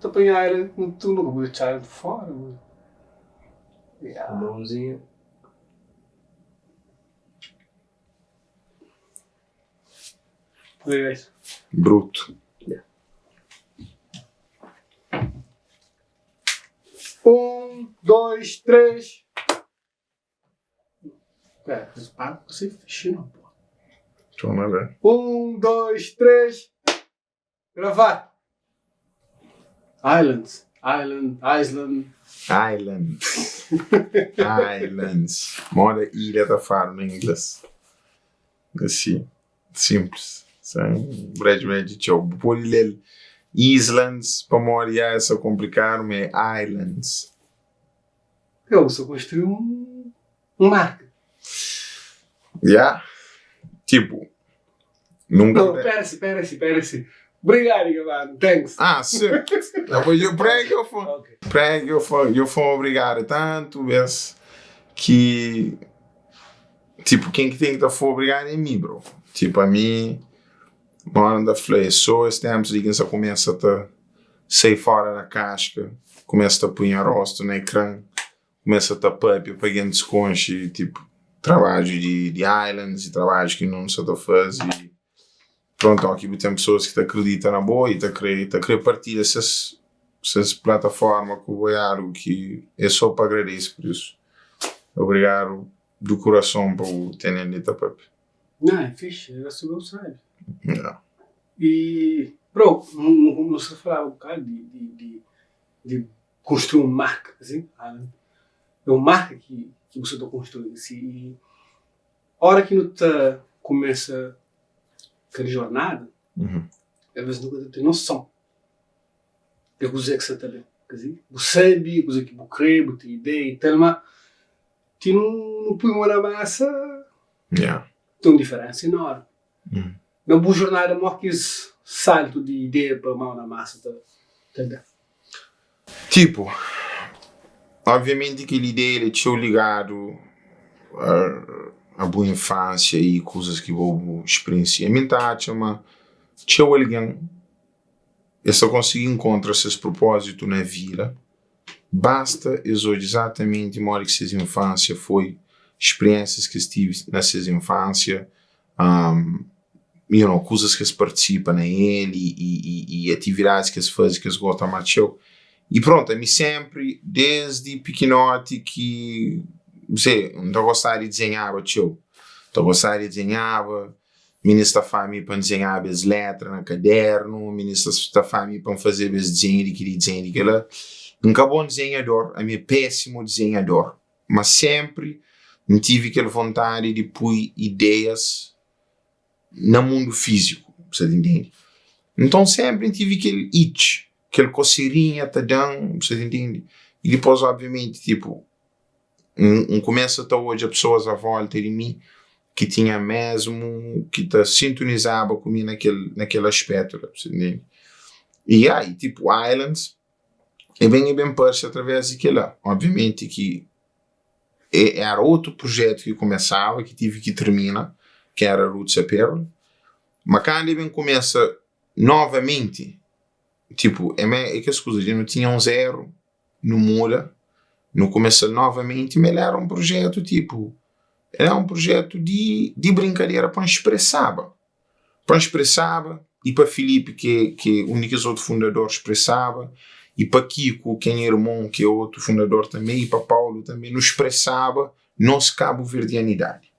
ta panhadu nu ka pode txadu fora. Mãozinha. Bruto. 1, 2, 3. Pera, para você fechar não, pô. Toma ver. 1, 2, 3. Gravar. Islands. Island, Island. Islands. Islands. Moda ilha ta fala na inglês. Asi, simples. Sem brej brej txeu. Bu pode lê Islands pamodi ya essa complicado, mas é Islands. Eu só construí um marca. Ya. Tipo, nunca. Não, pera-se, pera-se, pera-se. Obrigado, mano. Thanks. Ah, sim. Depois eu prego, eu fui. Ok. Prego, eu fui, eu fui obrigado tanto vezes que tipo, quem que tem que tá for obrigado é mim, bro. Tipo, a mim, mano da falei, só esse tempo de que você começa a tá sair fora da casca, começa a pôr rosto no ecrã, começa a tapar para quem desconche, tipo, trabalho de islands e trabalho que não se tá faz e pronto, aqui tem pessoas que te acreditam na boa e te querer, te querer partir essas essas plataformas que é algo que é só para agradecer por isso. Obrigado do coração por ter ali papi. Não, é fixe, era sobre o sabe. Yeah. E, bro, não, não se falava um bocado de construir uma marca, assim, é uma marca que você está construindo, assim, e a hora que não tá começa aquela jornada, às vezes nunca tem noção de coisa que você está bem. Quer dizer, você sabe, coisa que você crê, você tem ideia e tal, mas tu não põe uma na massa, tem uma diferença enorme. Na boa jornada, maior que esse salto de ideia para mão na massa, tá, tá bem. Tipo, obviamente que a ideia ele tinha ligado a, a boa infância e coisas que vou experienciar. A minha mas tinha alguém eu só consegui encontrar seus propósitos na vida. Basta eu hoje exatamente modo que sua infância foi, experiências que estive na sua infância, coisas que se participa nele e atividades que se faz que se gosta mais eu. E pronto, a mim sempre, desde pequenote que, não sei, não gostava de desenhar, tio. Não gostava de desenhar, ministra fami para desenhar as letras no caderno, ministra fami para fazer os desenhos de que desenho de aquela. Nunca bom desenhador, a mim é péssimo desenhador, mas sempre tive aquela vontade de pôr ideias no mundo físico, você entende? Então sempre tive aquele itch, aquele coceirinha tá dando, você entende? E depois, obviamente, tipo, um começa até hoje as pessoas à volta de mim que tinha mesmo, que te sintonizava comigo naquele aspecto, você entende? E aí, tipo, Islands, é bem parecido através daquilo lá. Obviamente que era outro projeto que começava, que tive que terminar, que era Roots Apparel. Mas quando bem começa novamente, tipo, é que as coisas, eu não tinha um zero, não muda, não começa novamente, mas era um projeto, tipo, era um projeto de brincadeira para expressava. Para expressava, e para Felipe, que é o único outro fundador, expressava, e para Kiko, quem é irmão, que é outro fundador também, e para Paulo também, nos expressava nossa cabo-verdianidade.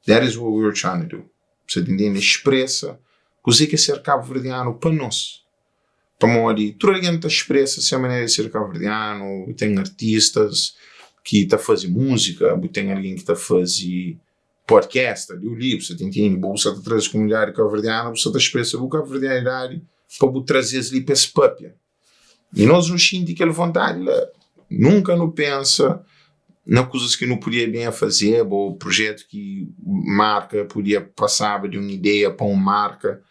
That is what we were trying to do. Você entende? Expressa o que é ser cabo-verdiano para nós. Para modo, toda a gente expressa a maneira de ser cabo-verdiano, tem artistas que está fazendo música, tem alguém que está fazendo podcast, ali o livro, você entende? Você está trazendo a comunidade cabo-verdiana, você está expressa a cabo-verdianidade para trazer ali para esse papel. E nós não sentimos aquela vontade lá. Nunca não pensa na coisas que não podia bem a fazer, ou projeto que marca podia passar de uma ideia para uma marca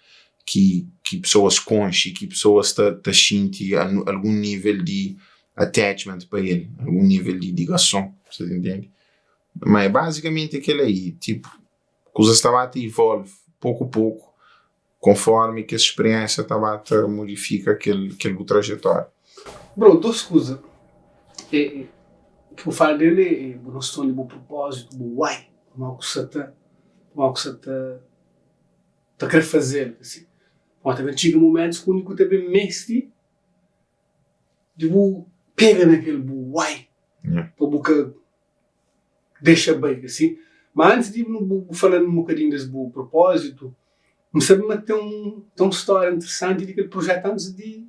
que pessoas conhecem, que pessoas tá, tá sentem algum nível de attachment para ele, algum nível de ligação, você entende? Mas basicamente aquele aí, tipo, coisas estava a evolve pouco a pouco. konformi kes spiriénsia ta ba ta modifika kel kel bu trajetória. Bro, dos kuza é ki bu fala del é bu noson di bu propózitu, bu why, pamodi ku sa ta pamodi ku sa ta ta kre fazel asi. Pamodi ta ben txiga mumentus undi ku ta ben mesti di bu pega na kel bu why pa bu ka dexa bai asi. Ma antis di bu fala-m un bokadinhu des bu propozitu, N sabe ma ten un ten un stória interesanti di kel projetu antis di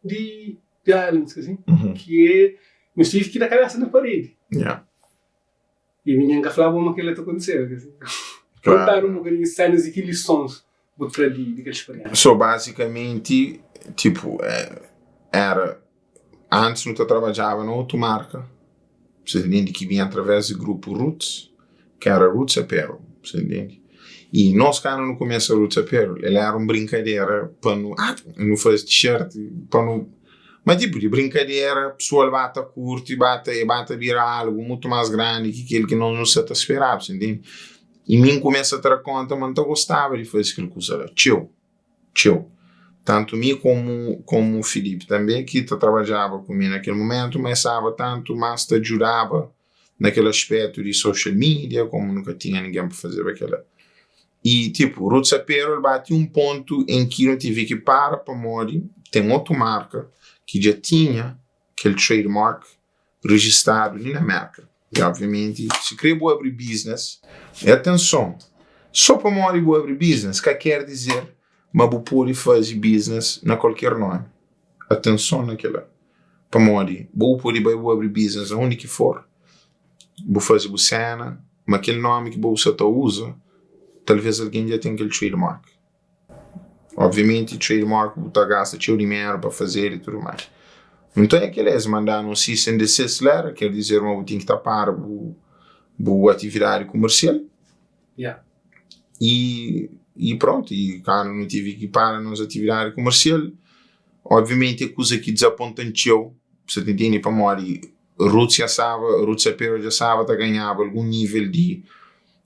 di di Islands asi, ki é nhos tive ki da kabesa na paredi. I ningen ka flaba ma kel-la ta kontiseba. Kontanu un bokadinhu sénas i ki lisons bu tra di di kel speriénsia. So bazikamenti tipo era Antis nu ta trabadjaba na otu marka, bu ta ntende, ki binha através di grupu Roots, ki éra Roots Apparel, bu ta ntende. I nos kandu nu kumesa Roots Apparel, el éra un brinkadera pa nu, ah, nu faze t-shirt pa nu, ma tipu di brinkadera, pesoal ba ta kurti, ba ta, e ba ta bira algu mutu más grandi ki kel ki nos nu sa ta speraba, bu ta ntende. I mi N kumesa tra konta ma N ta gostaba di faze kel kuza la txeu. txeu. Tantu mi komu komu Filipe tanbe ki ta trabadjaba ku mi na kel mumentu, ma e staba tantu mas ta djudaba na kel aspetu di social media, komu nu ka tinha ningen pa fazeba kela. I tipu, Roots Apparel bati un pontu en ki nu tive ki para pamodi ten otu marka ki dja tinha kel trademark registadu li na Merka. I obviamenti si kre bu abri business, i atenson, so pamodi bu abri business ka ker dizer ma bu podi fazi business na kualker nomi. Atenson na kila, pamodi bo bu podi bai bu abri business na undi ki for, bu fazi bu sena, ma kel nomi ki bo bu sa ta uza, talvez algen dja ten kel trademark. Obviamenti trademark bu ta gasta txeu dinheru pa fazel i tudu mais. Nton é kel es mandanu un cease and desist letter, ker dizer ma bu ten ki ta para bu bu atividadi kumersial. I i prontu, i kandu nu tivi ki para nos atividadi kumersial, obviamenti é kuza ki dizapontan txeu, bu sa ta intende, pamodi Roots dja staba, Roots Apparel dja staba ta ganhaba algun nivel di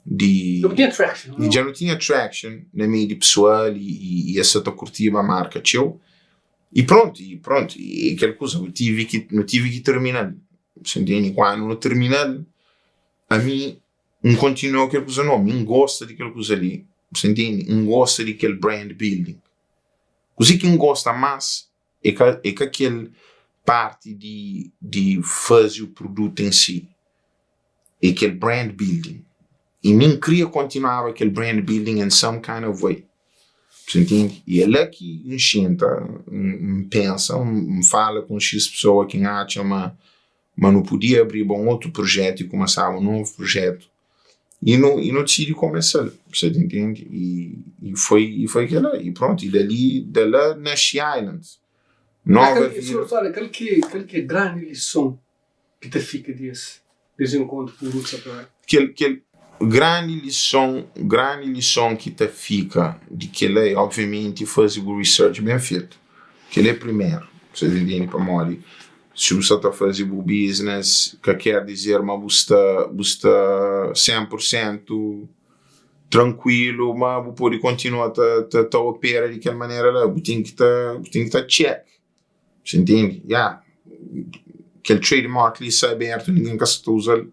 di Dja bu tinha traction, não? Dja nu tinha traction na meiu di pesoal i i es sa ta kurtiba marka txeu. I prontu, i prontu, i kel kuza nu tivi ki nu tivi ki termina-l, bu ntende? Kandu nu termina-l, ami N kontinua kel kuza no, mi N gosta di kel kuza li, bu ntende? N gosta di kel brand building. Kuze ki N gosta mas É ka é ka kel parti di di faze o produtu em si, é kel brand building. I mi N kria kontinuaba kel brand building in some kind of way. Bu ntende? I é la ki N xinta, N pensa, N fala ku un xis pesoa ki N atxa ma ma nu podia abriba un otu projetu i kumesaba un novu projetu. I nu i nu disidi kumesa-l, bu sa ta intende? I i foi i foi kel-la, i prontu, i dali da la nasci Islands, nova vida. Só kal ki kal ki é grandi lison ki ta fika di es des enkontru ku Roots Apparel? Kel kel grandi lison grandi lison ki ta fika di kel-la é obviamenti faze bu research ben fetu, kel-la é primeru, bu sa ta intende? Pamodi Si bu sta ta faze bu business ka ker dizer ma bu sta bu sta 100 pur sentu trankuilu ma bu pode kontinua ta ta ta opera di kel manera la bu ten ki ta bu ten ki ta check bu ntende ya kel trademark li sta abertu ningen ka sta ta uzal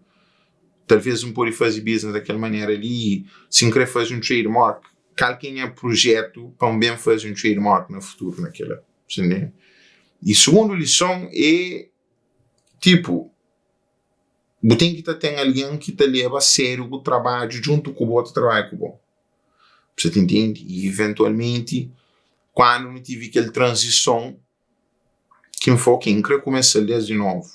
talvez N pode faze business di kel manera li si N kre faze un trademark kal ki é nha projetu pa N ben faze un trademark na futuru na kila. Entende? I sugundu lison é tipo, bu ten ki ta ten algen ki ta leba a sériu bu trabadju djuntu ku bo, ta trabadja ku bo. Bu sa ta intende? I eventualmenti, kandu nu tivi kel tranzison ki N fla, ok, N kre kumesa desdi novu.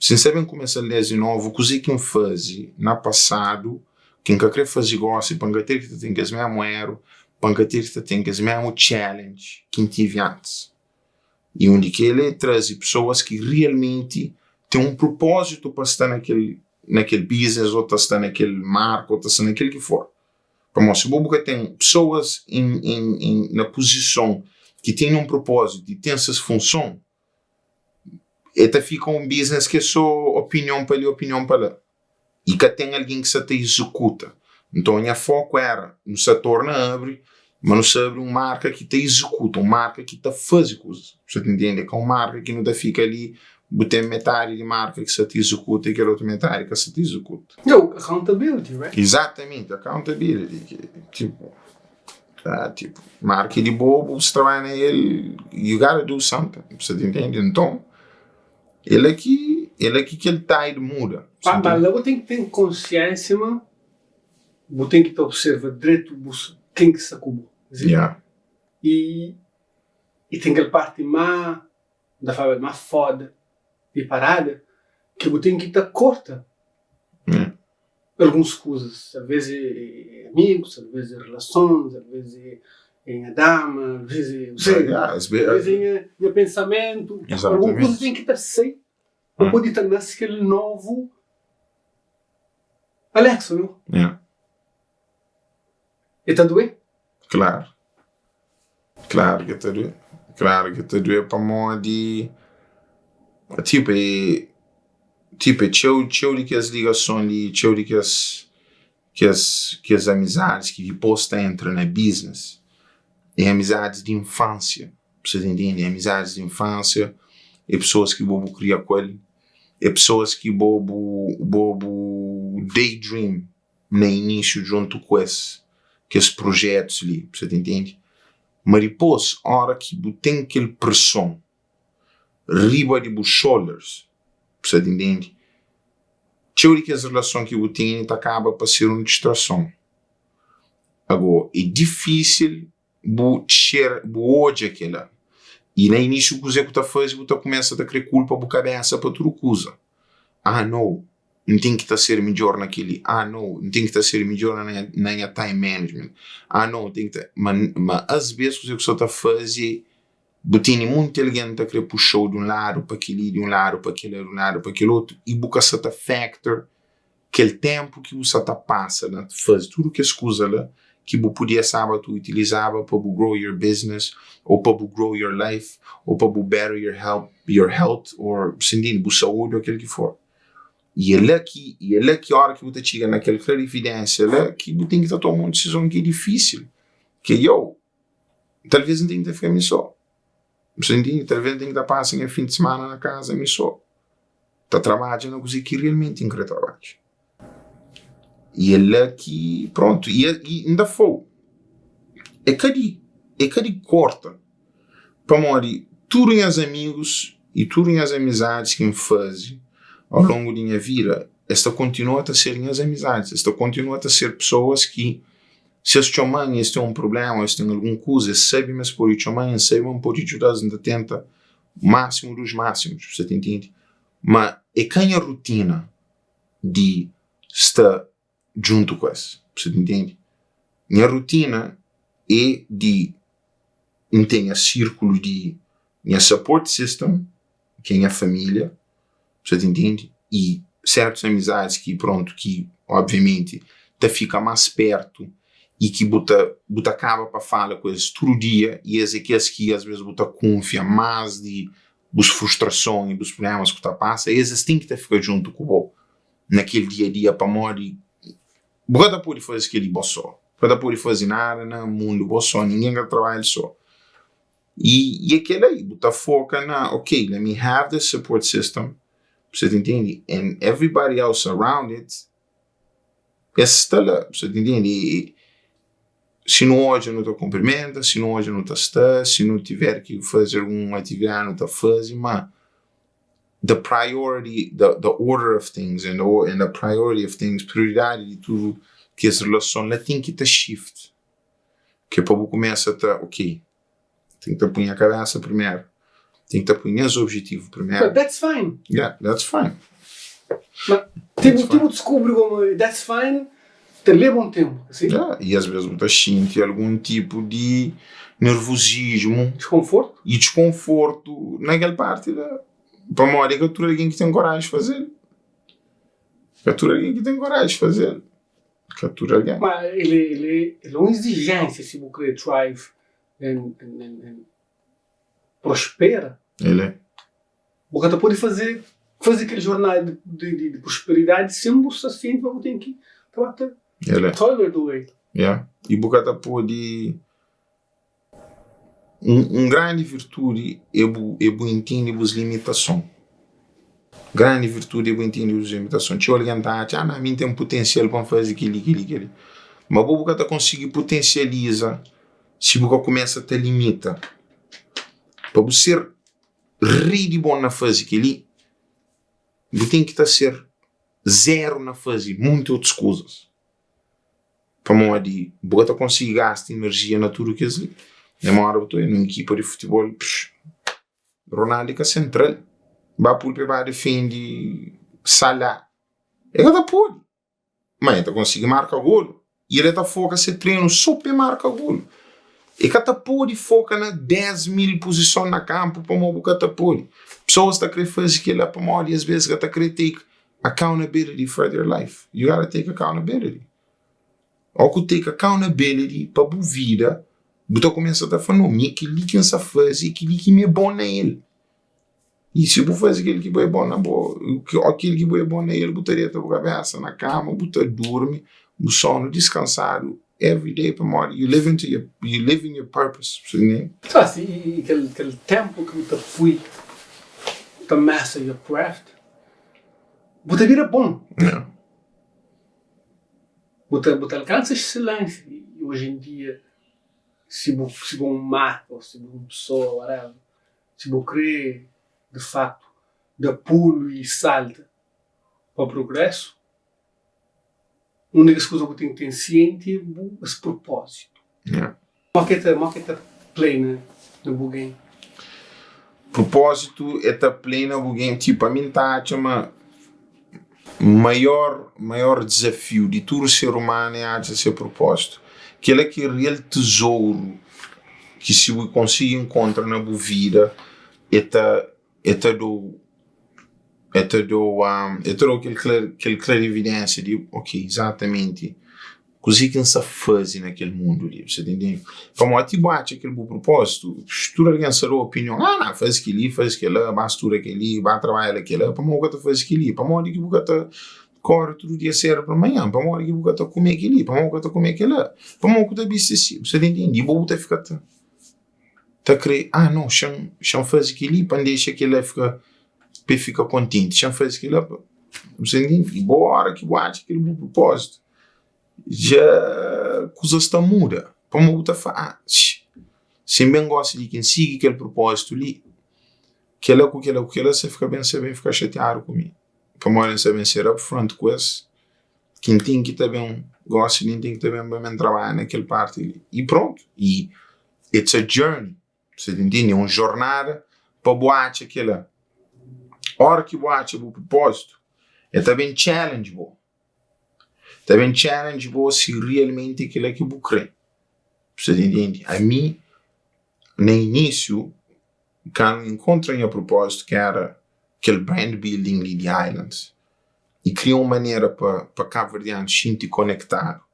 Si N sabe N kumesa lês di novu kuzê ki N faze na pasadu ki N ka krê faze gósi pa N ka ter ki ta ten kes mésmu éru, pa N ka ter ki ta ten kes mésmu challenge ki N tive antis. I un di kel é traze pesoas ki realmenti ten un prupózitu pa sta na kel na kel business ô ta sta na kel marka ô ta sta na kel ki for. Pamodi si bo bu ka ten pesoas na puzison ki ten un prupózitu i ten ses funson, E ta fika un business ki é so opinion pa li opinion pa la i ka ten algen ki sa ta izekuta. Nton nha foku era nu sa torna abri. Ma nu sta abri un marka ki ta izekuta, un marka ki ta faze kuzas. Bu sta ta intende? É ka un marka ki nu ta fika li, bu ten metadi di marka ki sta ta izekuta i kel otu metadi ka sta ta izekuta. Yo, accountability, right? Izatamenti, accountability. Ki, tipo, tá, tipo, marka é di bo, bu sta trabadja na el, you gotta do something. Bu sta ta intende? Nton, é la ki, é la ki kel tide muda. Bu sta Ma, ma intende? la bu ten ki ten konsiensia ma Bu ten ki ta observa dretu bu ken ki sta ku bo. Yeah. I i ten kel parti má, N ta flaba el, má foda di parada ki bu ten ki ta korta Yeah. alguns kuzas. Alvês é amigus, alvês é relasons, alvês é nha dama, alvês é, bu sabe, Yeah, alvês é nha nha pensamentu. Algun Exatamente. kuza ten ki ta sai pa pode ta nase kel novu. Alexa, no? Yeah. E ta duê? Klaru. Klaru ki ta duê. Klaru ki ta duê pamodi tipo é tipo é txeu txeu di kes ligason li, txeu di kes kes kes amizadis ki dipôs ta entra na business é amizadis di infansia. Bu sa ta intende? É amizadis di infansia, é pesoas ki bo bu kria ku el. É pesoas ki bo bu bo bu daydream na inísiu djuntu ku es kes projetus li, bu sa ta intende? Ma dipôs óra ki bu ten kel preson riba di bu shoulders, bu sa ta intende? Txeu di kes relason ki bu tene ta kaba pa ser un distrason. Ago, é difísil bu txera, bu odja kela. I na inísiu kuzê ku ta faze, bu ta kumesa ta kre kulpa bu kabesa pa tudu kuza. Ah no, N ten ki ta ser midjór na kel-li. Ah no, N ten ki ta ser midjór na nha na nha time management. Ah no, N ten ki ta. Ma ma asbes kuzê ku sta ta faze, bu tene monti algen ta kre puxa-u di un ladu pa kel-li, di un ladu pa kel-la, di un ladu pa kel otu i bu ka sta ta factor kel ténpu ki bu sa ta pasa na faze tudu kes kuza la ki bu podia staba ta utilizaba pa bu grow your business ô pa bu grow your life ô pa bu better your help your health or sintindi bu saúdi ô kel ki for. I é la ki i é la ki óra ki bu ta txiga na kel klarividênsia la ki bu ten ki ta toma un disizon ki é difísil ki é yo talvês N ten ki ta fika mi sô bu sta intende talvês N ten ki ta pasa nha fin di simana na kaza mi sô. Ta trabadja na kuzê ki realmenti N krê trabadja. I é la ki, prontu, i i N ta fla-u, é ka di, é ka di korta, pamodi tudu nhas amigus i tudu nhas amizadis ki N faze au longu di nha vida, es ta kontinua ta ser nhas amizadis, es ta kontinua ta ser pesoas ki si es txoma-m i es ten un prubléma o es ten algun kuza, es sabe ma es pode txoma-m, es sabe ma N pode djuda-s, N ta tenta máximo dos máximos, bu sa ta intende? Ma é ka nha rutina di sta djuntu ku es, bu sa ta intende? Nha rutina é di N ten nha sírkulu di nha support system, ki é nha família, bu sa ta intende? I sértus amizadis ki prontu, ki obviamenti ta fika más pértu i ki bu ta bu ta kaba pa fala ku es tudu dia i es é kes ki asves bu ta kunfia más di bus frustrason i bus prublémas ku ta pasa, es es ten ki ta fika djuntu ku bo na kel dia a dia pamodi bu ka ta pode faze kel-li bo sô, bu ka ta pode faze nada na mundu bo sô, ningen ka ta trabadja el sô. I i é kel-la i bu ta foka na ok, let me have this support system, bu sa ta intende? And everybody else around it Es sta la, bu sta ta intende? I si nu odja nu ta kunprimenta, si nu odja nu ta sta, si nu tiver ki faze algun atividadi nu ta faze, ma the priority, the order of things and the priority of things, prioridadi di tudu kes relason la ten ki ta shift, ke pa bu kumesa ta ok, ten ki ta pui nha kabesa primeru, ten ki ta pui nhas objetivu primeru. But that's fine. Yeah, that's fine. Ma ti bu ti bu diskubri komu that's fine ta leba un tempu, si? Yeah, i as ves bu ta xinti algun tipu di nervozismu. Diskonfortu. I diskonfortu na kel parti la. Pamodi é ka tudu algen ki ten koraji faze-l. Ka tudu algen ki ten koraji faze-l. Ka tudu algen. Ma el el el é un izijénsia si bu kre thrive and and and prospera. El é. Bu ka ta pode faze faze kel jornada di di di prosperidadi sen bu sta sienti ma bu ten ki ta ba ta El é. toil the way. Yeah. I bu ka ta pode. Un grandi virtudi é bu é bu intende bus limitason. Grandi virtudi é bu intende bus limitason. Txeu algen ta atxa, ah, na mi N ten putensial pa N faze kel-li, kel-li, kel-li. Ma bo bu ka ta konsigi putensializa si bu ka kumesa ta limita. Pa bu ser rei di bon na faze kel-li, bu ten ki ta ser zeru na faze monti otus kuzas. Pamodi bu ka ta konsigi gasta inerjia na tudu kes li. Mesmu ora bu ta oja na un ekipa di futibol, psh, Ronaldo é ka sentral, ba pul pa e ba difende Salah, e ka ta pode, ma e ta konsigi marka golu i el ta foka se trenu so pa e marka golu. E ka ta pode foka na 10 mil puzison na kanpu pamodi bu ka ta pode. Pesoas ta kre faze kila pamodi es bes ka ta kre take accountability for their life. You gotta take accountability. Ó ku take accountability pa bu vida, bu ta kumesa ta fla, no, mi é kel-li ki N sa faze, é kel-li ki mi é bon na el. I si bu faze kel ki bu é bon na bo, ó kel ki bu é bon na el, bu ta deta bu kabesa na kama, bu ta durmi, bu sonu diskansadu every day pamodi you live into your, you live in your purpose. Só si i kel, kel tempu ki bu ta pui ta master your craft, bu ta bira bon. Yeah. Bu ta, bu ta alkansa excelência i oji em dia si bu, si bu é un marka ou si bu é un pessoa whatever, si bu kre di faktu da pulu i salta pa progresu, un di kes kuza ku ten ki ten sienti é bu es propósitu. Yeah. Mo ke ta, mo ke ta play na, na bu game? Propósitu é ta play na bu game, tipo, ami N ta atxa ma maior, maior dizafiu di tudu ser umanu é atxa se propósitu. Kel-la ki é real tezouru ki si bu konsigi inkontra na bu vida é ta é ta da-u é ta da-u é ta da-u kel kel klarividênsia di ok, izatamenti kuzê ki N sta faze na kel mundu li, bu sta intende? Pamodi ti bu atxa kel bu propózitu, tudu algen sta da-u opinion, ah na, faze kel-li, faze kel-la, ba studa kel-li, ba trabadja la kel-la, pamodi bu ka ta faze kel-li, pamodi ki bu ka ta kóre tudu dia sédu pa manhan, pamodi ki bu ka ta kume kel-li, pamodi bu ka ta kume kel-la, pamodi ku ta bisti si, bu sta intende? I bo bu ta fika ta ta kre, ah no, xa-m xa-m faze kel-li pa N dexa kel-la fika pa el fika kontenti, xa-m faze kel-la pa bu sta intende? I bo óra ki bu atxa kel bu prupózitu dja kuzas ta muda pamodi bu ta fla, ah si N ben gosi di ki N sigi kel prupózitu li kel-la ku kel-la ku kel-la sa fika ben sa ben fika xatiadu ku mi pamodi N sa ben ser upfront ku es ki N ten ki ta ben gosi li N ten ki ta ben pa ben trabadja na kel parti li i prontu i It's a journey, bu ta intende? É un jornada pa bu atxa kila. Ora ki bu atxa bu propózitu, el ta ben challenge bo. Ta ben challenge bo si realmenti é kila ki bu kre. Bu ta intende? Ami, na inísiu, kandu N inkontra nha propózitu ki éra kel brand building li di Islands i kria un manera pa pa kabuverdianus xinti konektadu.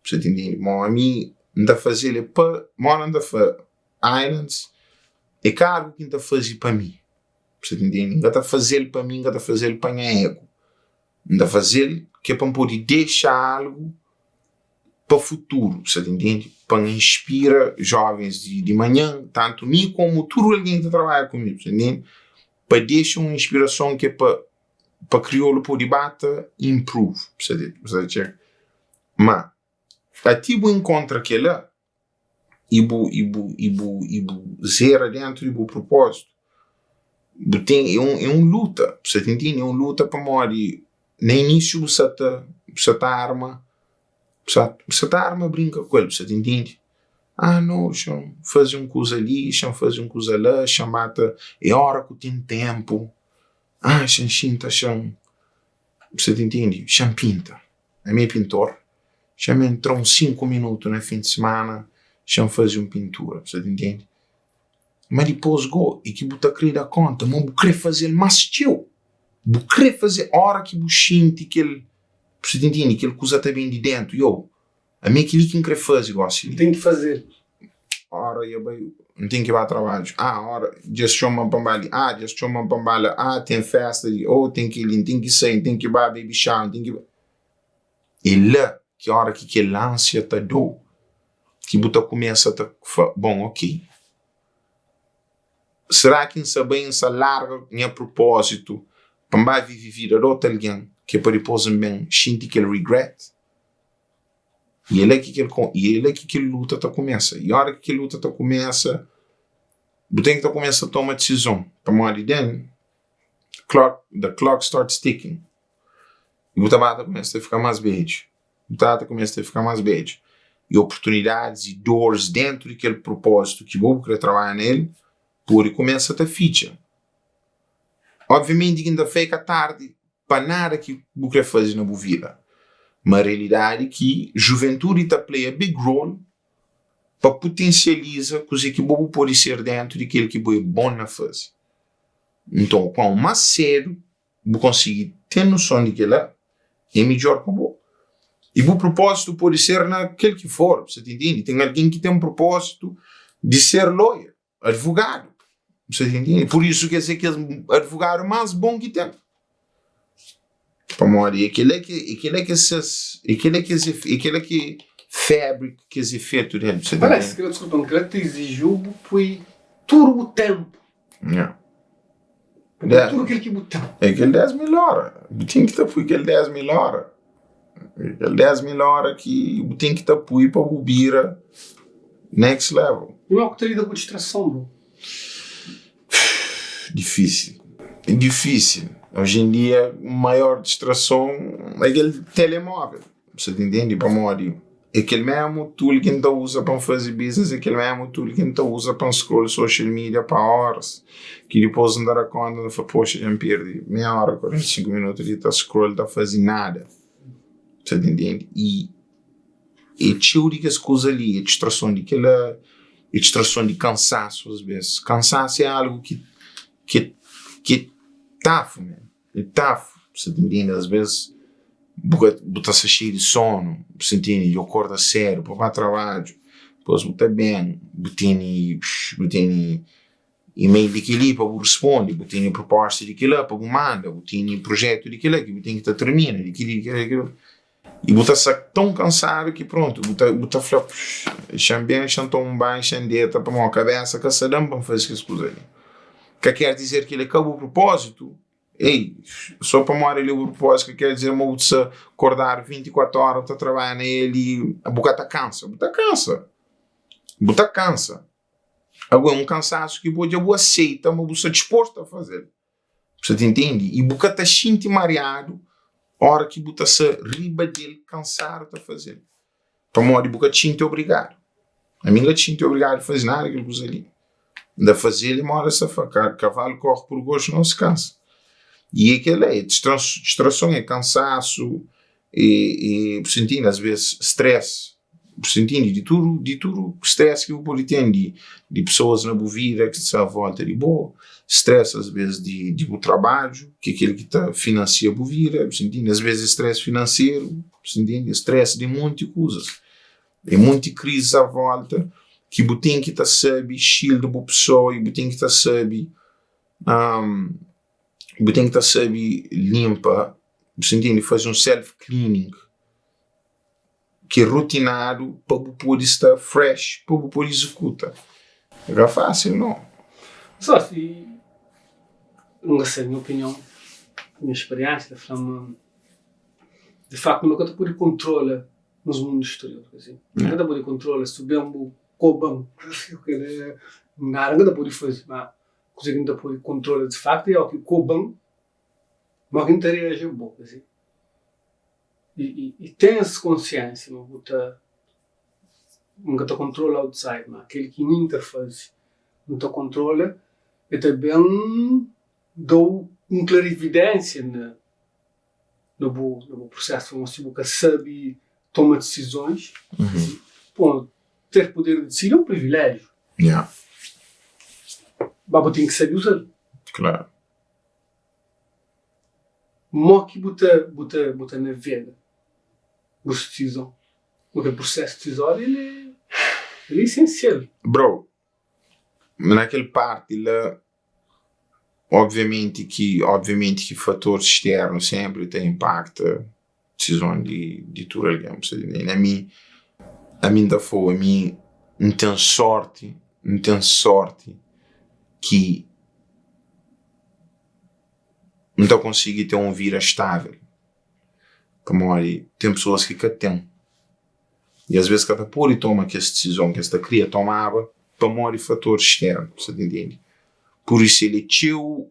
Bu ta intende? Mo ami N ta faze-l é pa, moda N ta fla, Islands é ka algu ki N ta faze pa mi. Bu ta intende? N ka ta faze-l pa mi, N ka ta faze-l pa nha ego. N ta faze-l ki é pa N pode dexa algu pa futuru, bu ta intende? Pa N inspira jovens di manhan, tantu mi komu tudu algen ki ta trabadja ku mi, bu ta intende? Pa dexa un inspirason ki é pa pa kriolu pode ba ta improve, bu sa txeka? Ma ati bu inkontra kela i bu i bu i bu i bu zera dentu di bu propozitu, bu ten é un é un luta, bu sa ta intende? É un luta pamodi na inisiu bu sa ta bu sa ta arma bu sa bu sa ta arma brinka ku el, bu sa ta intende? Ah no, xa-m faze un kuza li, xa-m faze un kuza la, xa-m ba ta é ora ku ten tenpu. Ah, xa-m xinta, xa-m, bu sa ta intende? Xa-m pinta. Ami é pintor. Xa-m entra uns 5 minutu na fin di simana, xa-m faze un pintura, bu sa ta intende? Ma dipôs go, é ki bu ta krê da konta ma bu krê faze-l más txeu. Bu krê faze, óra ki bu xinti kel, bu sa ta intende? Kel kuza ta ben di déntu, yo, Ami é kel-li ki N krê faze gósi li. N ten ki faze-l. Óra dja bai, N ten ki ba trabadju. Ah, óra dja es txoma-m pa N ba li. Ah, dja es txoma-m pa N ba la. Ah, ten fésta li. Oh, ten kel-li. N ten ki sai, N ten ki ba baby shower, N ten ki ba. É la ki óra ki kel ánsia ta da-u ki bu ta kumesa ta fla, bon, ok. Será ki N sa bai N sa larga nha propózitu pa N ba vive vida di otu algen ki é pa dipôs N ben xinti kel regret? I é la ki kel i é la ki kel luta ta kumesa. I óra ki kel luta ta kumesa, bu ten ki ta kumesa toma disizon pamodi then clock the clock starts ticking i bu ta ba ta kumesa ta fika más bedju. Bu ta ta kumesa ta fika más bedju i oportunidadis i doris dentu di kel propózitu ki bo bu kre trabadja na el pode kumesa ta fitxa. Obviamenti ki N ta fla é ka tardi pa nada ki bu kre faze na bu vida, ma realidadi ki juventudi ta play a big role pa putensializa kuze ki bo bu pode ser dentu di kel ki bo é bon na faze. Nton, kuan más sedu bu konsigi ten noson di kel-la, é midjór pa bo. I bu propózitu pode ser na kel ki for, bu sa ta intende? Ten algen ki ten propózitu di ser lawyer, advogadu, bu sa ta intende? Pur isu ki es é kes advogadu más bon ki ten. Pamodi é kel-la ki, é kel-la ki ses, é kel-la ki es, é kel-la ki fabrik kes efetu del, bu sa ta intende? Parese ki, diskulpa-m, kel-la ta iziji-u bu poi tudu bu ténpu Yeah. Porque tudo aquilo que bu ten. É kel 10 mil hora. Bu ten ki ta pui kel 10 mil hora. É kel 10 mil hora ki bu ten ki ta pui pa bu bira next level. E mo ku ta lida ku distrason bro? Difícil. É difícil. Hoje em dia, maior distrason é kel telemóvel. Bu ta intende? Pamodi é kel mésmu tool ki N ta uza pa N faze business, é kel mésmu tool ki N ta uza pa N scroll social media pa óras, ki dipôs N ta da kónta, N ta fla, poxa, dja N perde meia óra, 45 minutu li ta scroll ta faze nada. Bu ta intende? I é txeu di kes kuza li, é distrason di kel-la, é distrason di kansasu asbês. Kansasu é algu ki ki ki é tafu man. E taf, bu sa ta intende? Asbes bu ka bu ta sta xeiu di sonu, bu sa intende? Djo korda sedu pa ba trabadju, dipos bu ta ben, bu tene bu tene email di kel-li pa bu risponde, bu tene proposta di kel-la pa bu manda, bu tene projetu di kel-la ki bu ten ki ta termina, di kel-li, di kel-la, di kel-la. I bu ta sta ton kansadu ki prontu, bu ta bu ta fla, Xa-m ben, xa-m toma un banhu, xa-m deta, pamodi kabesa ka sta da-m pa N faze kes kuza li. Ka ker dizer ki el é ka bu propózitu, ei, sô pamodi el é bu propózitu ka ker dizer ma bu ta sta kordadu 24 óra bu ta trabadja na el i bu ka ta kansa. Bu ta kansa, bu ta kansa. Agora, é un kansasu ki bo dja bu aseita ma bu sta dispostu a faze-l. Bu sa ta intende? I bu ka ta xinti mariadu óra ki bu ta sta riba di el kansadu ta faze-l, pamodi bu ka ta xinti obrigadu. Ami N ka ta xinti obrigadu faze nada di kel kuza li. N ta faze-l i moda sta fla, kavalu kóre pur gostu nau se kansa. I é kel-la, é distrason, é kansasu, é bu sa intende? Asves stress. Bu sta intende? Di tudu, di tudu stress ki bu pode ten di di pesoas na bu vida ki sta a volta di bo, stress asves di di bu trabadju, ki é kel ki ta finansia bu vida, bu sta intende? Asves é stress finanseru, bu sta intende? Stress di monti kuzas, é monti krizis a volta ki bu ten ki ta sabe shield bu pesoa i bu ten ki ta sabe bu ten ki ta sabe limpa, bu sta intende? Faze un self cleaning. Ki é rotinadu pa bu pode sta fresh pa bu pode izekuta. É ka fásil nau. Só si N ka sabe, nha opinion, nha speriénsia ta fla ma di faktu nu ka ta pode kontrola nos mundu sterior. Nu ka ta pode kontrola si ben bu koba-m, nada N ka ta pode faze. Ma kuze ki N ta pode kontrola di faktu é óki koba-m, ma óki N ta reaji é bo. I ten es konsiensia ma bu ta N ka ta kontrola outside ma kel ki mi N ta faze N ta kontrola e ta ben da-u un klarividensia na na bu na bu prusesu ma si bu ka sabe toma disizons pô ter puder di disidi é un privilejiu ma bu ten ki sabe uza-l. Mo ki bu ta bu ta bu ta navega bu disizon? Bo kel prusesu disizóriu el é el é isensial. Bro, na kel parti la, obviamenti ki obviamenti ki fatores sternu senpri ta inpakta disizon di di tudu algen, bu sta ntende? Ami ami N ta fla-u, ami N ten sorti, N ten sorti. ki N ta konsigi ten un vida stável. Pamodi ten pesoas ki ka ten i asvês ka ta pode toma kes disizon ki es ta kria tomaba pamodi fatoris stérnu, sa ta intende? Pur isu el é txeu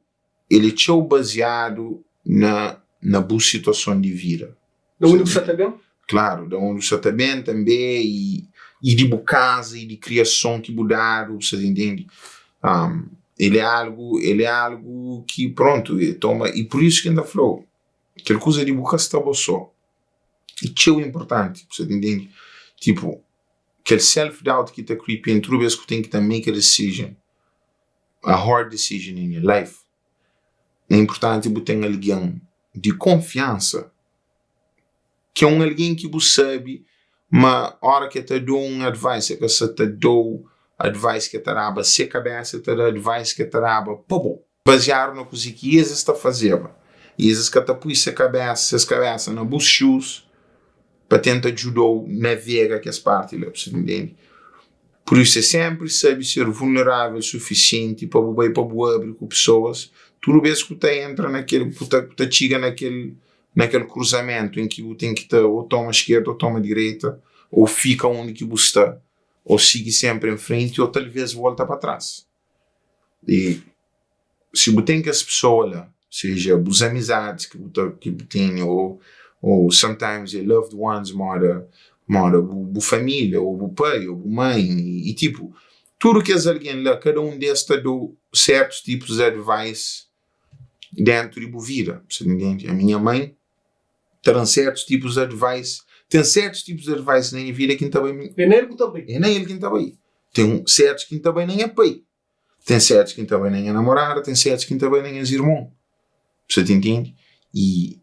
el é txeu baziadu na na bu situason di vida. Da undi bu sa ta ben? Klaru, da undi bu sa ta ben tanbe i i di bu kaza i di kriason ki bu dadu, bu sa ta intende? El é algu el é algu ki prontu e toma i pur isu ki N ta fla-u kel kuza di bu ka sta bo so é txeu inportanti, bu sa ta intende? Tipu kel self doubt ki ta creep in tudu bes ku ten ki ta make a decision, a hard decision in your life, é inportanti bu ten algen di konfiansa ki é un algen ki bu sabe ma ora ki el ta da-u un advice el ka sa ta da-u advice ki el ta daba se kabesa, el ta da advice ki el ta daba pa bo. Baziadu na kuzê ki es es ta fazeba i es es ka ta pui se kabesa, ses kabesa na bus shoes pa tenta djuda-u navega kes parti la, bu sta intende? Pur isu é sénpri sabe ser vulnerável sufisienti pa bu bai pa bu abri ku pesoas tudu bês ku ta entra na kel ku ta ku ta txiga na kel na kel kruzamentu en ki bu ten ki ta ô toma skerda ô toma direita ô fika undi ki bu sta ô sigi sénpri en frenti ô talvês volta pa tras. I si bu ten kes pesoa la, seja bus amizadis ki bu ta ki bu tene ô ô sometimes é loved ones moda moda bu bu família ô bu pai ô bu mãe i tipu tudu kes algen la kada un des ta da-u sertus tipus di advice dentu di bu vida, bu sa ta intende? A minha mãe ta da-m sertus tipus di advice ten sertus tipus di advice na nha vida ki N ta bai É na el ku ta bai. É na el ki N ta bai. Ten sertus ki N ta bai na nha pai. Ten sertus ki N ta bai na nha namorada, ten sertus ki N ta bai na nhas irmon. Bu sa ta intende? I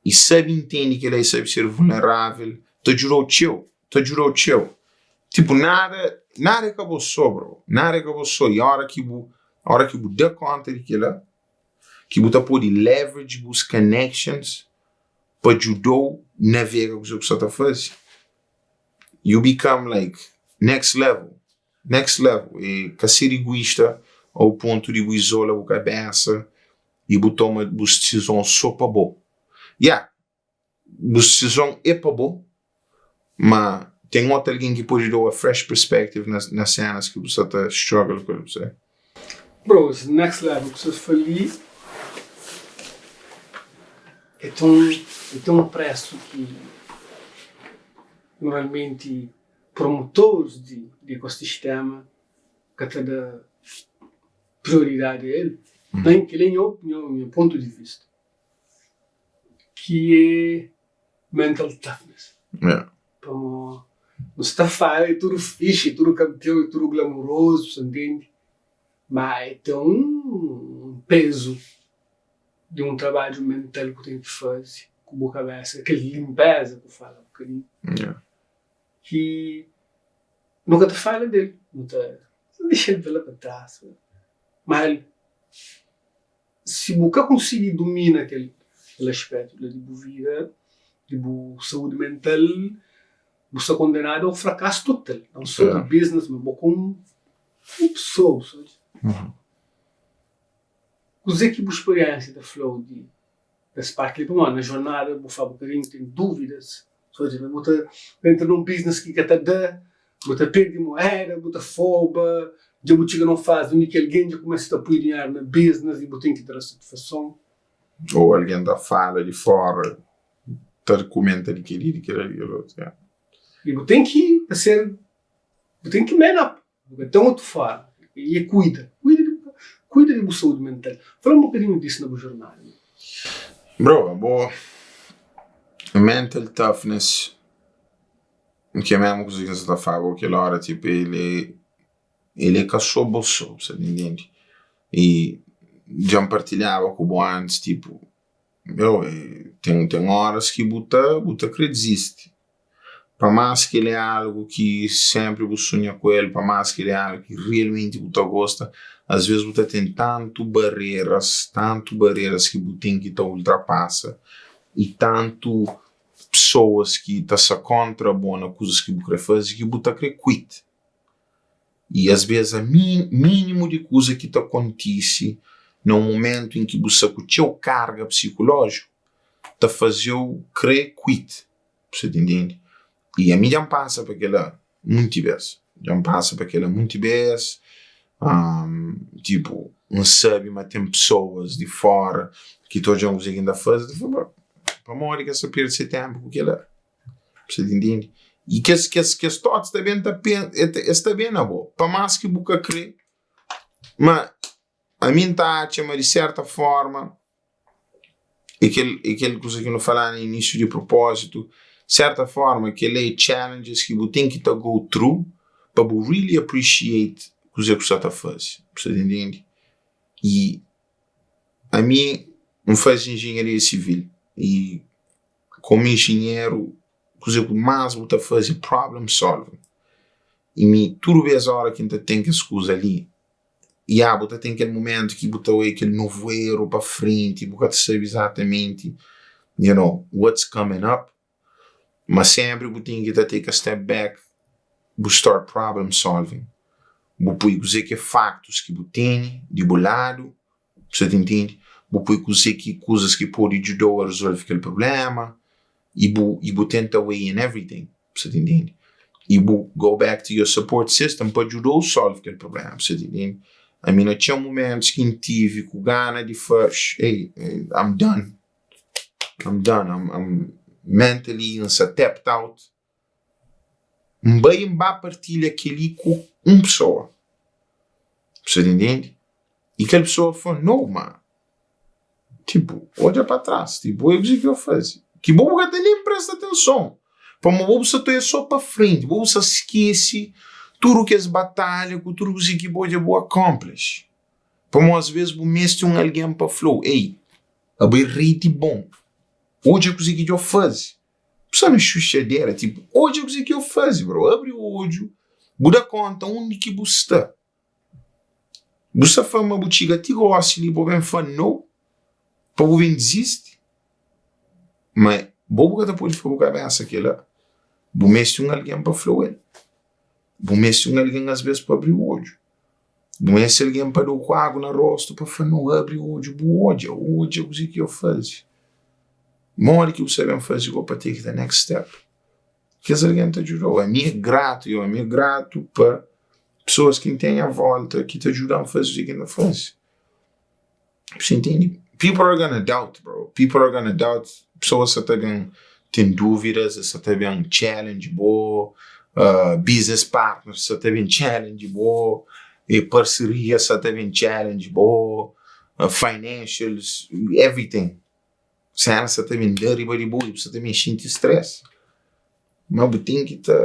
i sabe intende kel-la i sabe ser vulnerável ta djuda-u txeu, ta djuda-u txeu. Tipu, nada, nada é ka bo sô, bro, nada é ka bo sô. I óra ki bu, óra ki bu da kónta di kel-la, ki bu ta pode leverage bus connections pa djuda-u navega kuzê ku sta ta faze, you become like next level. Next level é ka ser iguista ao pontu di bu izola bu kabesa i bu toma bus disizon so pa bo. Ya, bus disizon é pa bo, ma ten otu algen ki pode da-u a fresh perspective na na senas ki bu sta ta struggle ku el, bu sabe? Bro, es next level ku sta fla li é ten é ten un presu ki normalmenti Promotores di ekosistema ka ta da prioridadi a el, na kel é nha opinion, nha pontu di vista, ki é mental toughness. Pamo nu sta fala é tudu fixi, é tudu kanpion, é tudu glamurozu, sa ntende? Ma é ten un pezu di un trabadju mental ku ten ki faze ku bu kabesa, kel linpeza ku fala un bokadinhu. Ki nu ka ta fala del, nu ta dexa-l pa la pa tras. Ma si bu ka konsigi dumina kel aspetu la di bu vida, di bu saúdi mental, bu sta kondenadu ao frakasu total. Nau so di business, ma bo komu pesoa, bu sabe? Kuzê ki bu speriensia ta fla-u di es parti li? Pamodi na jornada bu fla bu ka ten dúvidas, bu ta entra nun business ki ka ta da, bu ta perde moeda, bu ta foba, dja bu txiga nun fazi undi ki algen dja kumesa ta pui dinheru na business i bu ten ki tra satisfason. Ou algen ta fala di fora, ta kumenta di kel-li, di kel-la, di kel otu. I bu ten ki ser, bu ten ki man up. Bu ka ten otu forma. I é kuida. Kuida di bu kuida di bu saúdi mental. Fala un bokadinhu disu na bu jornada. Bro, abo mental toughness ki é mesmu kuza ki N sa ta fla bo kel ora, tipo el é el é ka so bo so, bu sa ta intendi? I dja N partilhaba ku bo antis, tipo, bro, ten ten oras ki bu ta bu ta kre dizisti. Pa más ki el é algu ki sénpri bu sunha ku el, pa más ki el é algu ki realmenti bu ta gosta, asvês bu ta ten tantu bareras, tantu bareras ki bu ten ki ta ultrapasa i tantu pesoas ki ta sta kóntra bo na kuzas ki bu krê faze ki bu ta krê quit. I as bes a minimu di kuza ki ta kontise na un mumentu en ki bu sta ku txeu karga psikulójiku ta faze-u kre quit. Bu sta ta intende? I ami dja N pasa pa kel-la munti bes. Dja N pasa pa kel-la munti bes. Tipu, N sabe ma ten pesoas di fóra ki ta odja-m kuzê ki N ta faze, ta fla, Pamodi ki es ta perde se ténpu ku kel-la? Bu sta ta intende? I kes kes kes thoughts ta ben ta pen es ta ben na bo, pa más ki bu ka kre, ma ami N ta atxa ma di serta forma e kel e kel kuza ki nu fala na inísiu di propózitu, serta forma kel-la é challenges ki bu ten ki ta go through pa bu really appreciate kuzê ku sta ta faze, bu sta ta intende? I ami N faze enjenharia sivil i Komu enjinheru, kuze ku más bu ta faze é problem solving. I mi tudu bês óra ki N ta ten kes kuza li, ya bu ta ten kel mumentu ki bu ta oia kel novu eru pa frenti, bu ka ta sabe izatamenti you know what's coming up, ma sénpri bu ten ki ta take a step back, bu start problem solving, bu poi kuze ki é faktus ki bu tene di bu ladu. Bu sa ta intende? Bu poi kuzê ki kuzas ki pode djuda-u a rezolve kel prubléma i bu i bu tenta weigh in everything. Bu sa ta intende? I bu go back to your support system pa djuda-u solve kel prubléma. Bu sa ta intende? Ami na txeu mumentus ki N tive ku gana di fla, Hey, I'm done, I'm done, I'm I'm mentally N sa tapped out. N bai N ba partilha kel-li ku un pesoa. Bu sta ta intende? I kel pesoa fla, No, ma tipo, odja pa tras, tipo, é kuzê ki yo faze. Ki bo bu ka ta nen presta atenson, pamodi bo bu sta ta odja so pa frenti, bo bu sta skese tudu kes batalha ku tudu kuzê ki bo dja bu accomplish. Pamodi asves bu meste un algen pa fla-u, Ei, abo é rei di bon, odja kuzê ki dja faze. Bu sta na xuxadera, tipo, odja kuzê ki eu faze, bro. Abri odju, bu da konta undi ki bu sta. Bu sta fla ma bu txiga ti gosi li, bu ben fla no, pa bu ben dizisti. Ma bo bu ka ta pode fla bu kabesa kela. Bu meste un algen pa fla-u el. Bu meste un algen asves pa abri odju. Bu meste algen pa da-u ku agu na rostu pa fla, No, abri odju, bu odja, odja kuzê ki yo faze. Modi ki bu sta ben faze go pa take the next step? Kes algen ta djuda-u. Ami é gratu, yo, ami é gratu pa pesoas ki N ten a volta ki ta djuda-m faze kuzê ki N ta faze. Bu sta intende? People are gonna doubt, bro. People are gonna doubt. Pesoas sa ta ben ten dúvidas, es sa ta ben challenge bo, uh, business partners sa ta ben challenge bo, e parceria sa ta ben challenge bo, uh, financials, everything. Sena sa ta ben da riba di bo i bu sa ta ben xinti stress. Ma bu ten ki ta,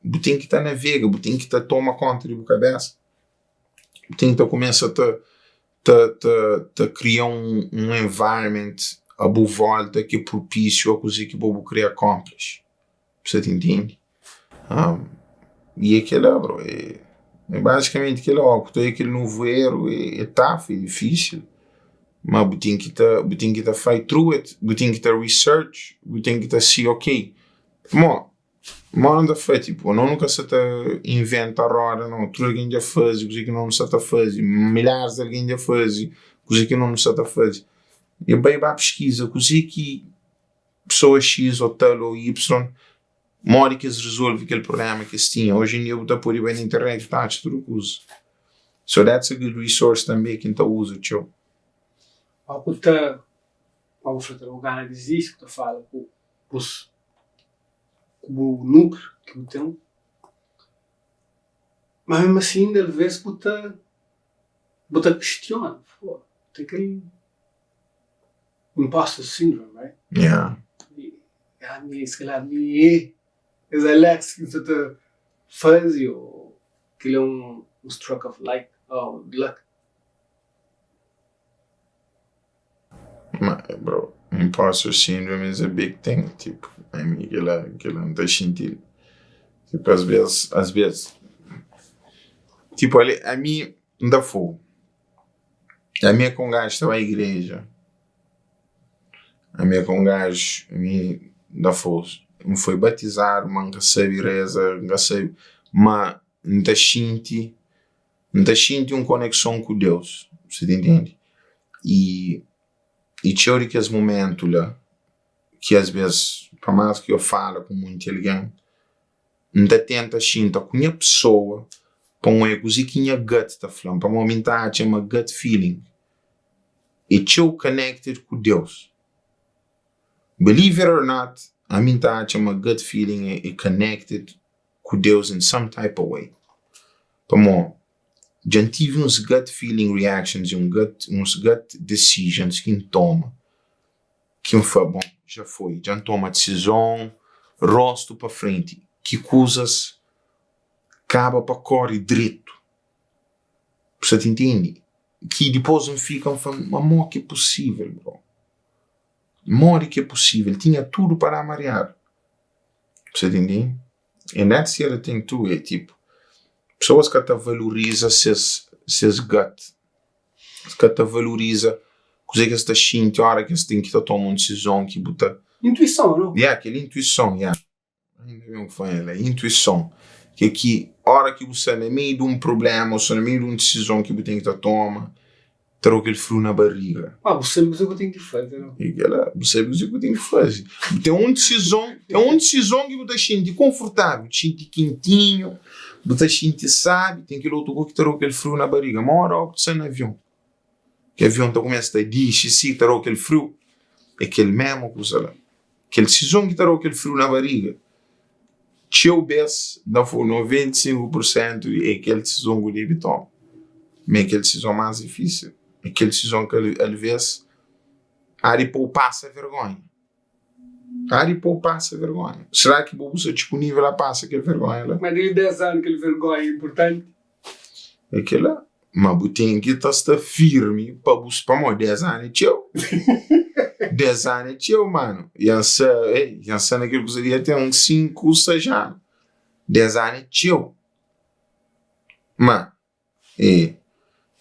bu ten ki ta navega, bu ten ki ta toma konta di bu kabesa. Bu ten ki ta kumesa ta ta ta ta kria un un environment a bu volta ki é propísiu a kuzê ki bo bu kre accomplish. Bu sa ta intende? I é kela bro, é é bazikamenti kela, ó ku ta oia kel novu eru é é tough, é difísil, ma bu ten ki ta bu ten ki ta fight through it, bu ten ki ta research, bu ten ki ta see ok, pamodi Mó nu ta fla, tipo, no nu ka sa ta inventa roda no, tudu algen dja faze kuze ki no nu sa ta faze, milharis di algen dja faze kuze ki no nu sa ta faze. E bai ba piskiza kuze ki pesoa X o tal o Y, modi ki es rizolve kel prubléma ki es tinha. Oji en dia bu ta pode bai na internet bu ta atxa tudu kuza. So that's a good resource tanbe ki N ta uza txeu. Ó ku ta, ó bu fla ta da-u gana dizisti, ku ta fala ku bus ku bu núcleo ki bu ten, ma mesmu asin inda alvês bu ta bu ta kistiona, pô, ten kel imposter syndrome, right? Yeah. Ah, mi, se calhar mi é es Alex ki N sa ta faze ô kel é un stroke of like, oh, luck. Ma bro, imposter syndrome is a big thing, tipo, ami kila kila N ta xinti-l, tipo, as bes, as bes, tipo, ali ami N ta fogu, ami é ka un gaju ki ta bai igreja, ami é ka un gaju, ami N ta fogu, N foi batizadu ma N ka sabi reza, N ka sabi, ma N ta xinti. N ta xinti un konekson ku Deus, bu ta intende? I i txeu di kes momentu la ki as bes pa más ki yo fala ku munti algen, N ta tenta xinta ku nha pesoa pa N oia kuzê ki nha gut ta fla-m, pamodi mi N ta atxa ma gut feeling é txeu connected ku Deus. Believe it or not, ami N ta atxa ma gut feeling é connected ku Deus in some type of way. Pamodi dja N tive uns gut feeling reactions i uns gut decisions ki N toma ki N fla, bon, dja foi, dja N toma disizon, rostu pa frenti, ki kuzas kaba pa kóre dretu. Bu sa ta intende? Ki dipôs N fika N fla, ma modi ki é pusível, bro? Modi ki é pusível? Tinha tudu pa da mariadu. Bu sa ta intende? And that's the other thing too, é tipo, pesoas ka ta valoriza ses ses gut, es ka ta valoriza kuzê ki es ta xinti óra ki es ten ki ta toma un disizon ki bu ta. Intuison, no? Yeah, kel intuison, yeah. Ainda ben ku fla el, intuison, ki é ki óra ki bu sta na meiu di un prubléma ô sta na meiu di un disizon ki bu ten ki ta toma, ta da-u kel friu na bariga. Ma bu sabe kuzê ku ten ki faze, no? E kela, bu sabe kuzê ku ten ki faze. Bu ten un disizon, ten un disizon ki bu ta xinti konfortável, bu ta xinti kintinhu, bu ta xinti sábi, ten kel otu ku ki ta da-u kel friu na bariga. Ma óra ki bu sta na avion, ki avion ta kumesa ta dixi si, ta da-u kel friu, é kel mésmu kuza la. Kel disizon ki ta da-u kel friu na bariga, txeu bês, N ta fla-u 95 pur sentu é kel disizon ki bu debe toma. Ma é kel disizon más difísil, é kel disizon ki alvês há di pô-u pasa vergónha. Há di pô-u pasa vergónha. Será ki bo bu sta disponível a pasa kel vergónha la? Ma di li 10 anu kel vergónha é inportanti? É kel-la. Ma bu ten ki ta sta firmi pa bu pamodi 10 anu é txeu. 10 anu é txeu, manu. Dja N sa, ei, dja N sta na kel kuza li dja ten uns 5, 6 anu. 10 anu é txeu. Ma é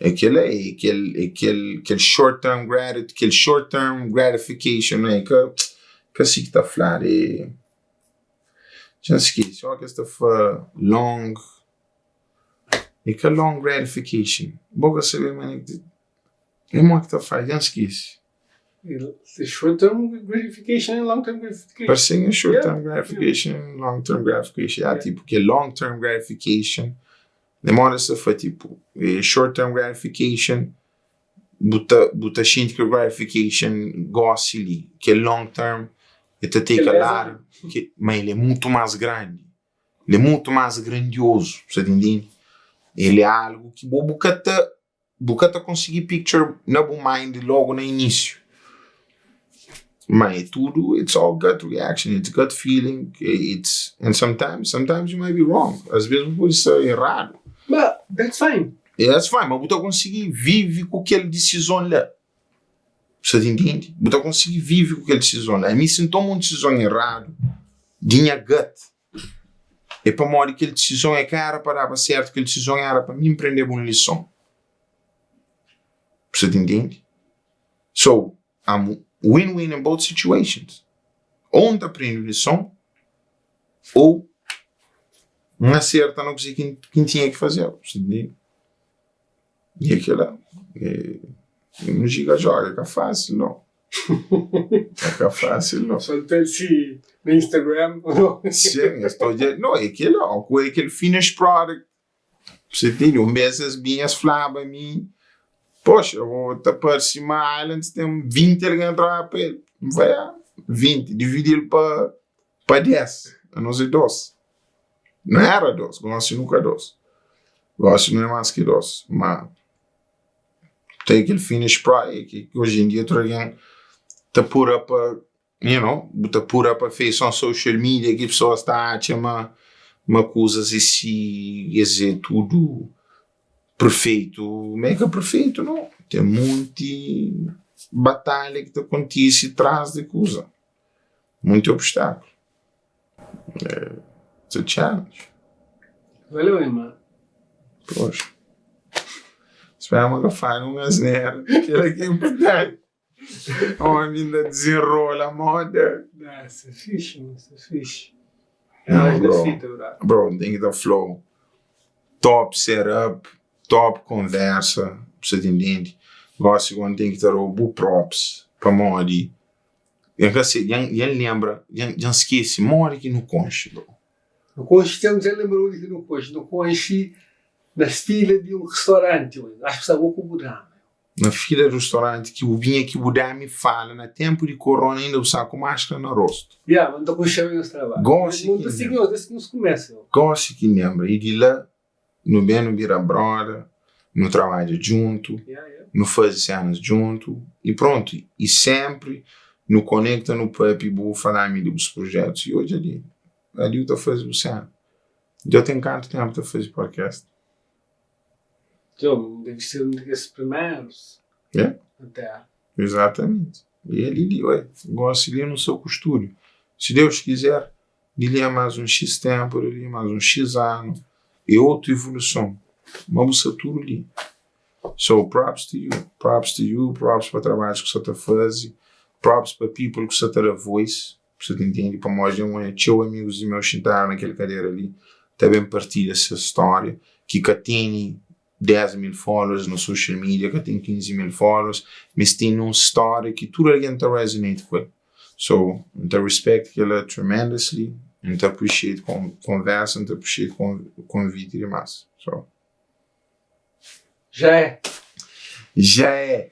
é kel-la, é kel é kel kel short term gratitude, kel short term gratification, não é? Ka ka si ki ta fladu, é dja N skese, óki es ta fla long. É ka long gratification. Bo ka sabe ma é mo ki ta faz, dja N skese. Short term gratification and long term gratification. Parse é short term gratification and long term gratification. Ya, tipo, ke long term gratification, é moda es ta fla, tipo, é short term gratification, bu ta, bu ta xinti kel gratification gosi li. Kel long term, el ta take a lot, ma el é mutu más grandi. El é mutu más grandiozu, bu sa ta intende? El é algu ki bo bu ka ta bu ka ta konsigi picture na bu mind logu na inísiu. Ma é tudu, it's all gut reaction, it's gut feeling, it's, and sometimes, sometimes you might be wrong, às vezes bu pode sta eradu. Ma that's fine. Yeah, that's fine, ma bu ta konsigi vive ku kel disizon la. Bu sta ta intende? Bu ta konsigi vive ku kel disizon la. Ami si N toma un disizon eradu di nha gut, é pamodi kel disizon é ka éra pa daba sértu, kel disizon éra pa mi N prendeba un lison. Bu sta ta intende? So, I'm win-win in both situations. Ou N ta prende un lison, ou N aserta na kuzê ki N tinha ki fazeba. Bu sta ta intende? E é kel-la. É un jiga-joga, é ka fásil nau. É ka fásil nau. Solta-l si na Instagram ou nau? Sin, es ta odja. No, é kel-la, ó, ku é kel finished product. Você entende? Un bes es binha es flaba mi, poxa, bo ta parse ma Islands ten 20 algen a trabadja pa el. N fla, ya, 20, dividi-l pa pa 10, anos é 2. Não era 2, gosi nu ka 2. Gosi nu é más ki 2, ma tem kel finish product ki hoje em dia tudu algen ta put up a, you know, bu ta put up a face on social media ki pesoas ta atxa ma ma kuzas é si, es é tudu perfeitu, ma é ka perfeitu no, ten monti batalha ki ta kontise tras di kuza, monti obstakulu. It's a challenge. Valeu, irmã. Poxa. Espera ma ka fala un asnera. Kel-la ki é inportanti. Omi inda dizenrola moda. Nah, sta fixe, mano, sta fixe. Não, bro. Bro, N ten ki ta fla-u. Top setup. Top conversa, você entende? Gosto quando tem que ter o bu props pa modi. Eu não sei, eu lembra, eu esqueci, mora aqui no Conche, bro. No Conche, temos, eu lembro onde que no Conche. No Conche, nas filas de um restaurante, acho que sabia com o dama. Na fila do restaurante que o vinha que o Dami fala na tempo de corona ainda usar com máscara no rosto. Yeah, mas não estou com esse trabalho. Gosto Muito que assim, lembra. desde que nos começa. Gosto que lembra. E de lá, no bem no vira brother, no trabalho junto, no faz cenas junto e pronto. E sempre no conecta no pub e vou falar-me dos projetos. E hoje ali eu estou fazendo cena. Já tenho quanto tempo para fazer podcast? Então, deve ser um desses primeiros. É? Até. Exatamente. E ali, ali, ué, gosto ali no seu costura. Se Deus quiser, dali a mais um X tempo, ali mais um X ano, e outra evolução. Uma busca tudo ali. So, props to you, props to you, props para trabalhos que você está fazendo, props para people que você está a voice, você entende? Para mostrar um teu amigos e meus sentaram naquela cadeira ali, também partilha essa história, que tem 10 mil followers no social media, que tem 15 mil followers, mas tem uma história que tudo alguém está resonate com ele. So, então respect que ela tremendously, então appreciate com conversa, então appreciate com convite e demais. So, Já é. Já é.